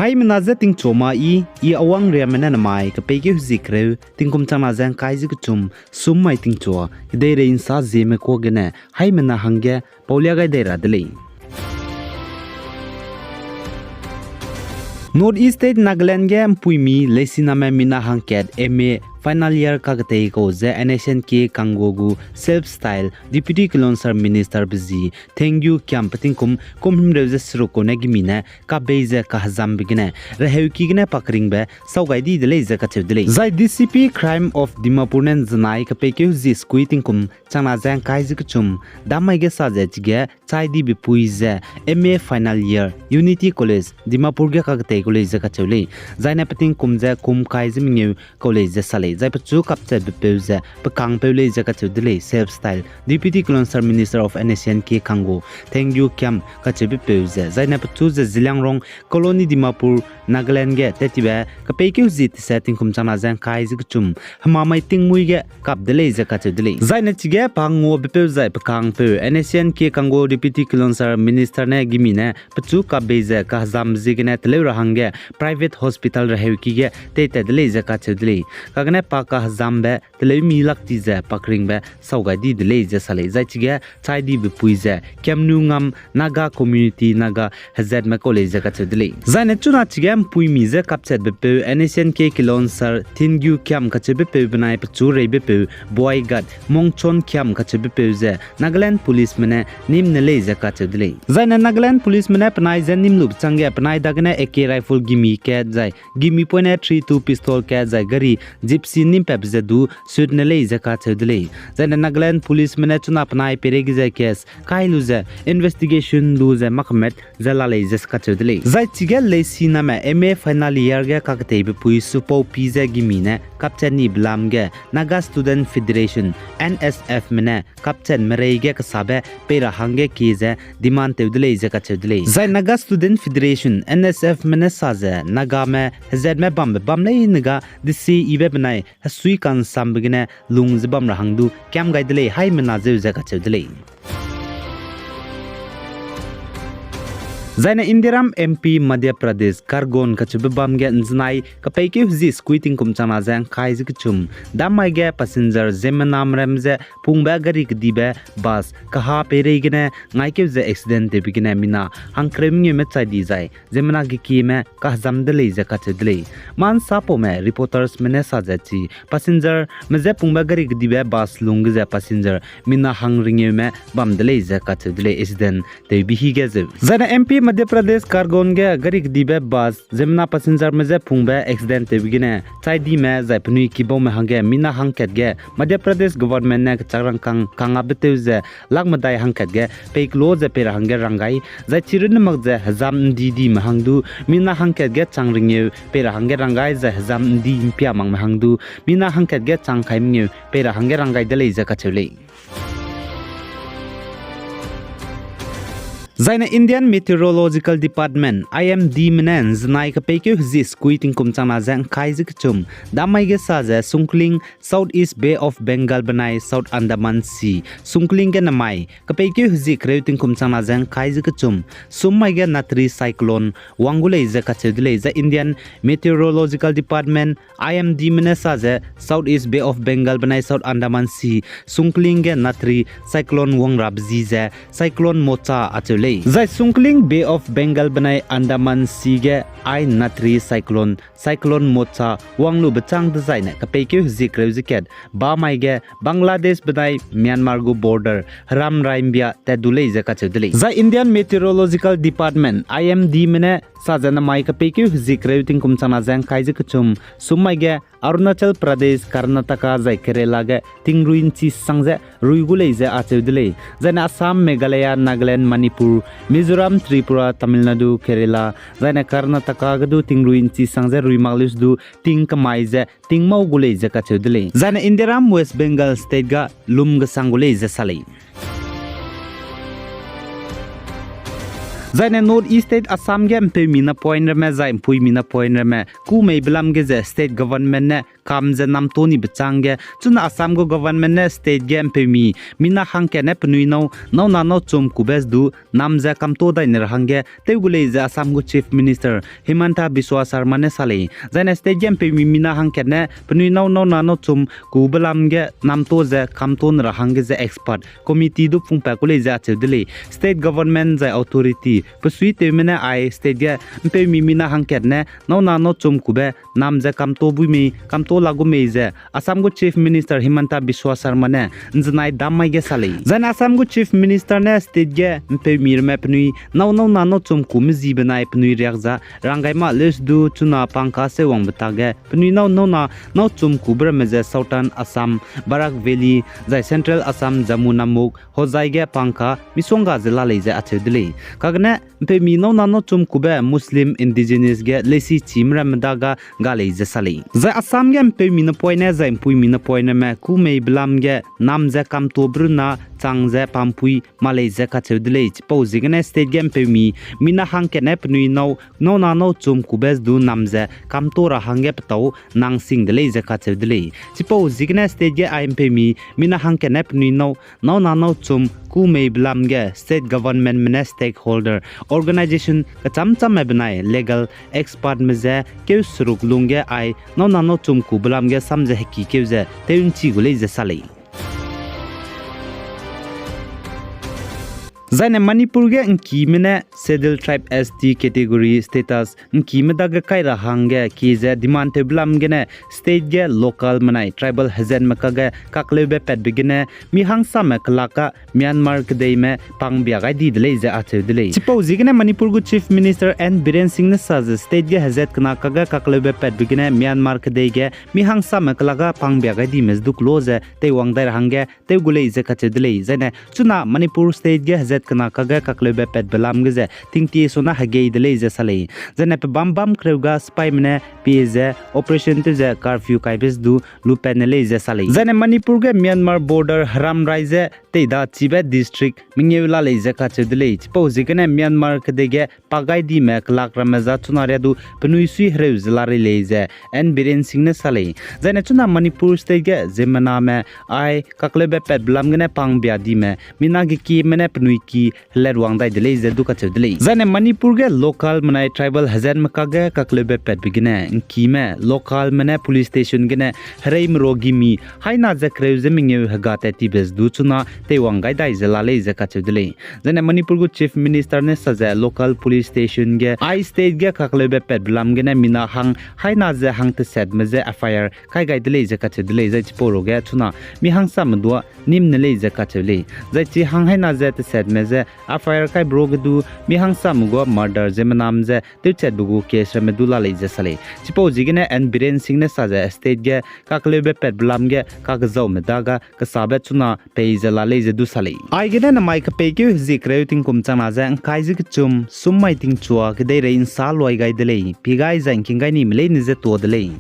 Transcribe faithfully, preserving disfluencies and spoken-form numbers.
Haimena je tingchua ma i, i Awang Riame ne namai kepeikeu hezie kereu, tingkum changna ze ngkai ze kechum, sum mai tingchua, kedeirei nsa zieme kuâ gene, haimena hangge paulia gai dei ra de lei. North East State Nagaland ge mpuimi leisiname mina hangkat M A final year kaketei kau ze N S N K Kango gu self style Deputy Kilonser Minister be zi Thengyu Khiam pe tingkum kum himreu ze seruk kau ne gimi ne kabei ze kahezambe gene reheuki gene pakringbe sau gai di de lei ze kacheu de lei. Zai D C P Crime of Dimapur ne nzenai kepeikeu hezie sukui tingkum changna ze ngkai ze kechum, damai ge sa ze chige chai dibe pui ze M A final year Unity College Dimapur ge kaketei kau lei ze kacheu lei. Zaine pe tingkum ze kum kai ze mengeu kau lei ze sa lei. Zai pechu kapchatbe peu ze pe kangpeu lei ze kacheu de lei. Self style Deputy Kilonser Minister of N S N K Kango Thengyu Khiam kacheube peu ze, zaine pechu ze Zeliangrong Colony Dimapur, Nagaland ge tat tibe kepeikeu hezie tese tingkum changna ze ngkai ze kechum, hemamai tingmui ge kap de lei ze kacheu de lei. Zaine chige pa nguabe peu zai pe kangpeu N S N K Kango Deputy Kilonser Minister ne gimi ne pechu kabei ze kahezambe ziegene teleu ra hangge private hospital reheuki ge teitat de lei ze kacheu de lei. Kagene pa kahezambe teleumi lak ti ze pakringbe sau gai di de lei ze sa lei. Zai chige chai dibe pui ze Kiamnu Ngam Naga Community Naga hezatme kau lei ze kacheu de lei. Zaine chuna chige mpuimi ze kapchatbe peu N S N K Kilonser Thengyu Khiam kacheube peu benai pechu reibe peu Buaigat Mongchon Khiam kacheube peu ze Nagaland Policeme ne nîm ne lei ze kacheu de lei. Zaine Nagaland Policeme ne penai je nîm lube changge penai dagene A K rifle gimi kat zai gimi poine three two pistol kat zai gari Gypsy nîm patbe ze du sut ne lei ze kacheu de lei. Zaine Nagaland Policeme ne chuna penai peireige ze case kai lu ze investigation lu ze mâ kemet ze la lei ze kacheu de lei. Zai chige leisiname M A final year ge kaketeibe pui supau pi ze gimi ne kapchat nibe lam ge Naga Student Federation, N S F me ne kapchat merei ge kesabe pei ra hangge kie ze demand tew de lei ze kacheu de lei. Zai Naga Student Federation, N S F me ne sa ze Nagame hezatme bambe bam leine ga desi ibe benai hesui kansambe gene lung ze bam ra hang du kiam gai de lei, haimena zeu ze kacheu de lei. Zaine Indiaram M P Madhya Pradesh Khargone kacheube bam ge nzenai kepeikeu hezie sukui tingkum changna ze ngkai ze kechum, damai ge passenger ziemmena merem ze pungbe gari kedibe bus kaha peirei gene ngaikeu ze accident tewbe gene mina hangkereu mengeume chai di zai ziemmena gekieme kahezam de lei ze kacheu de lei. Ma'nsapaume reportersme ne sa ze chi passengerme je pungbe gari kedibe bus lungge ze passenger mina hangringeume bam de lei ze kacheu de lei, accident tewbe hi ge zeu. Zaine M P Madhya Pradesh Khargone ge gari kedibe bus ziemmena passengerme je pungbe accident tewbe gene chai dime zai penui kibaume hangge mina hangkat ge Madhya Pradesh government ne kechak rangkâng kangabe tew ze lakh medai hangkat ge peikelo ze pei ra hangge rang gai, zai chirunne mak ze hezam ndi dime hang du mina hangkat ge chang ringeu pei ra hangge rang gai, zai hezam ndi mpia makme hang du mina hangkat ge chang kai mengeu pei ra hangge rang gai de lei ze kacheu lei. Zaine Indian Meteorological Department, I M Dme ne nzenai kepeikeu hezie sukui tingkum changna ze ngkai ze kechum, damai ge sa ze sungkling South East Bay of Bengal benai South Andaman Sea sungkling ge namai kepeikeu hezie kereu tingkum changna ze ngkai ze kechum, sum mai ge Natri cyclone wang gu lei ze kacheu de lei. Zai Indian Meteorological Department, I M Dme ne sa ze South East Bay of Bengal benai South Andaman Sea sungkling ge Natri cyclone wang rabe zi ze cyclone Mocha acheu lei. Zai sungkling Bay of Bengal benai Andaman Sea ge ai Natri cyclone, cyclone Mocha wang lube châng dezaine kepeikeu hezie kereu ze kat bamai ge Bangladesh benai Myanmar gu border heram raimbia tat du lei ze kacheu de lei. Zai Indian Meteorological Department, I M Dme ne sa ze namai kepeikeu hezie kereu tingkum changna ze ngkai ze kechum, sum mai ge Arunachal Pradesh, Karnataka zai Kerala ge tingrui nchi sang ze rui gu lei ze acheu de lei. Zaine Assam, Meghalaya, Nagaland, Manipur, Mizoram, Tripura, Tamil Nadu, Kerala, zaine Karnataka ge du tingrui nchi sang ze rui mak leu se du ting kemai ze ting mau gu lei ze kacheu de lei. Zaine Indiaram West Bengal state ga lum gesang gu lei ze sa lei. Zaine North East state Assam ge mpeumi napoine ramme zai mpuimi napoine ramme kû meibe lam ge ze state government ne kam ze namto nibe chângge, chuna Assam gu government ne state ge ’mpeumi mina hangkat ne penui nâu, nâu na nâu chum kube du nam ze kamto dai ne ra hangge tew gu lei ze Assam gu Chief Minister Himanta Biswa Sarma ne sa lei. Zaine state ge ’mpeumi mina hangkat ne penui nâu, nâu na nâu chum kube lam ge namto ze kamto ne ra hangge ze expert committee du pungpat ku lei ze acheu de lei. State government zai authority pesuitewme ne ai state ge ’mpeumi mina hangkat ne nâu na nâu chum kube nam ze kamto bui mei, kamto la gu mei ze Assam gu Chief Minister Himanta Biswa Sarma ne ’nzenai dam mai ge sa lei. Zaine Assam gu Chief Minister ne state ge ’mpeumi ramme penui nâu, nâu na nâu chum kube zi benai penui riak za ranggai ma leuse du chuna pangka seuwangbe tage penui nâu, nâu na nâu chum kube ramme ze Southern Assam, Barak Valley, zai Central Assam, Jammunamukh, Hojai ge pangka misongga ze la lei ze acheu de lei. Kagene ’mpeumi nâu na nâu chum kube Muslim indigenous ge leisi chime ramme dage ga lei ze sa lei. Zai Assam ge ’mpeumi napoine zai ’mpuimi napoineme kû meibe lam ge nam ze kamto bruna chang ze pampui ma lei ze kacheu de lei. Chipau ziegene state ge ’mpeumi mina hangkat ne penui nâu, nâu na nâu chum kube du nam ze kamto ra hangge petau nang sing de lei ze kacheu de lei. Chipau ziegene state ge ai ’mpeumi mina hangkat ne penui nâu, nâu na nâu chum kû meibe lam ge state governmentme ne stakeholder organisation kechâm châmme benai legal expertme ze keu seruk lungge ai nâu na nâu chum kube lam ge sam ze hekikeu ze tew ’nchi gu lei ze sa lei. Zaine Manipur ge ’ngkime ne Scheduled Tribe, S T category status ’ngkime dage kai ra hangge kie ze demand tewbe lam gene state ge local menai tribal hezenme kage kakleube patbe gene mi hangsame kelak ka Myanmar kedeime pangbia gai di de lei ze acheu de lei. Chipau ziegene Manipur gu Chief Minister N Biren Singh ne sa ze state ge hezat kena kage kakleube patbe gene Myanmar kedei ge mi hangsame kelak ka pangbia gai dime ze du kelo ze teiwang dai ra hangge tew gu lei ze kacheu de lei. Zaine chuna Manipur state ge hezat kena kage kakleube patbe lam ge ze tingtie suna hegei de lei ze sa lei. Zaine pebâm bâm kereu ga sipaime ne pie ze operation tew ze curfew kaibe ze du lupat ne lei ze sa lei. Zaine Manipur ge Myanmar border heram rai ze teidachibe district mengeu la lei ze kacheu de lei. Chipau ziegene Myanmar kedei ge pa gai dime kelak ramme za chuna ria du penui sui hereu ze la rei lei ze N Biren Singh ne sa lei. Zaine chuna Manipur state ge ziemmename ai kakleube patbe lam gene pangbia dime mina gekieme ne penui ki helatwang dai de lei ze du kacheu de lei. Zaine Manipur ge local menai tribal hezenme kage kakleube patbe gene ’ngkime localme ne police station gene hereimeru gimi haina ze kereu ze mengeu hega tat tibe ze du chuna teiwang gai dai ze la lei ze kacheu de lei. Zaine Manipur gu Chief Minister ne sa ze local police station ge ai state ge kakleube patbe lam gene mina hang haina ze hang tesatme ze F I R kai gai de lei ze kacheu de lei. Zai chipau ruge chuna mi hangsame dua nîm ne lei ze kacheu lei. Zai chi hang haina ze tesatme ze F I R kaibe ruge du mi hangsame gua murder ziemmename ze tewchatbe gu case ramme du la lei ze sa lei. Chipau ziegene N Biren Singh ne sa ze state ge kakleube patbe lam ge kakezaume dage kesabe chuna pei ze la lei ze du sa lei. Aigene namai kepeikeu hezie kereu tingkum changna ze ’ngkai ze kechum sum mai tingchua kedeirei ’nsa luai gai de lei, pie gai zai ’ngking gai nime leine ze tuâ de lei.